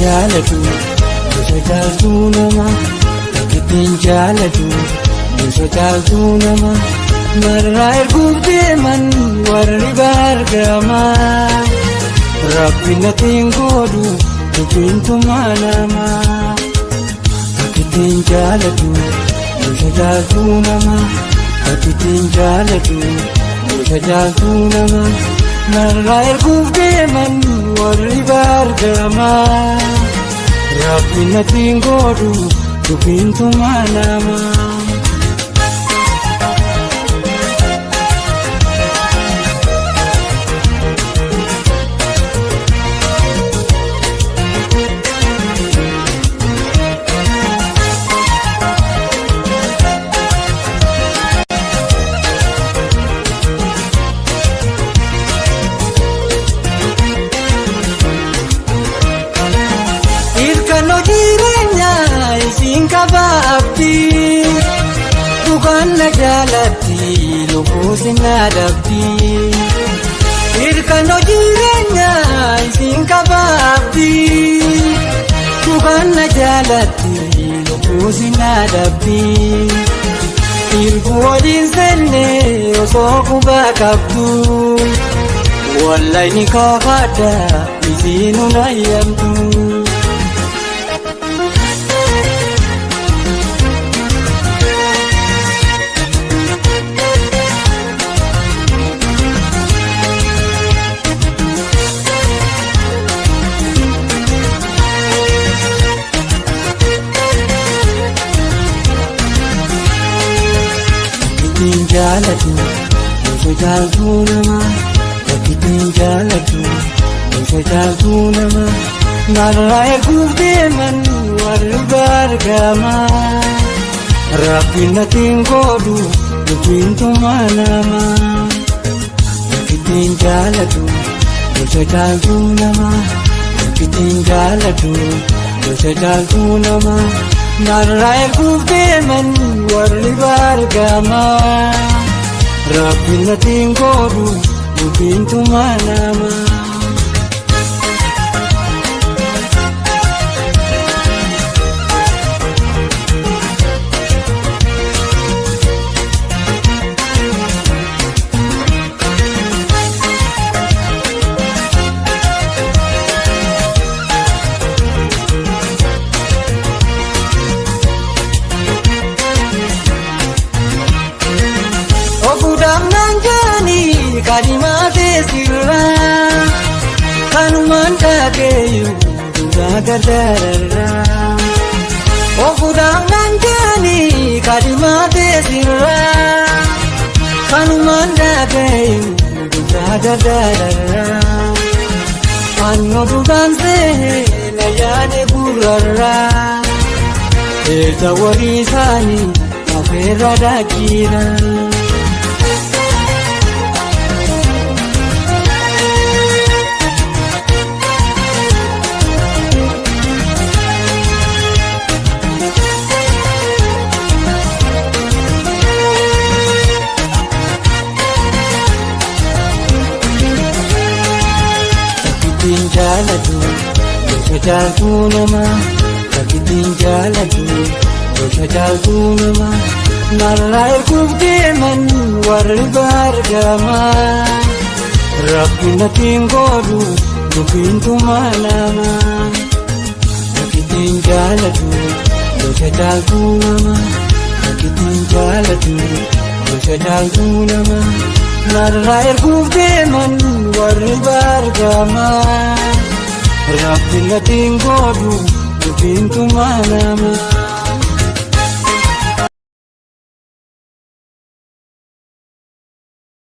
Jaalatu gosa caaltuu namaa, takkittiin jaalatu gosa caaltuu namaa. Narraa erguuf deeman warri baargamaa. Rabbi natiin godhu dubbiin tumaa namaa. Takkittiin jaalatu gosa caaltuu namaa, takkittiin jaalatu gosa caaltuu namaa. Narraa erguuf deeman warri baargamaa. Rabbi natiin godhu dubbiin tumaa namaa. Ilkaan jireenyaa isiin qabaabdi, dhugaan na jaalatti lubbuusi na dhabdi. Ilkaan jireenyaa isiin qabaabdi, dhugaan na jaalatti lubbuusi na dhabdi. Ilkuu waliin seenne osoo qubaa qabdu, wallahi ni kaafadha isiin unayyamtu. Takkittiin jaalatu gosa caaltuu namaa, takkittiin jaalatu gosa caaltuu namaa. Narraa erguuf deeman warri baargamaa. Rabbi natiin godhu dubbiin tumaa namaa. Takkittiin jaalatu gosa caaltuu namaa, takkittiin jaalatu gosa caaltuu namaa. Narraa erguuf deeman warri baargamaa. Rabbi natiin godhu dubbiin tumaa namaa. Ofuudhaaf naan jaanii kaadhimaa teessirraa, kanumaan dhaageeyu duraa gargaararraa. Ofuudhaaf naan jaanii kaadhimaa teessirraa, kanumaan dhaageeyu duraa gargaararraa. Annoo duudhaan seena yaade gurrarraa, eessa walii isaanii afeerra daakiira. Takkittiin jaalatu gosa caaltuu namaa, takkittiin jaalatu gosa caaltuu namaa. Narraa erguuf deeman warri baargamaa. Rabbi natiin godhu dubbiin tumaa namaa. Takkittiin jaalatu gosa caaltuu namaa, takkittiin jaalatu gosa caaltuu namaa. Narraa erguuf deeman warri baargamaa. Rabbi natiin godhu dubbiin tumaa namaa.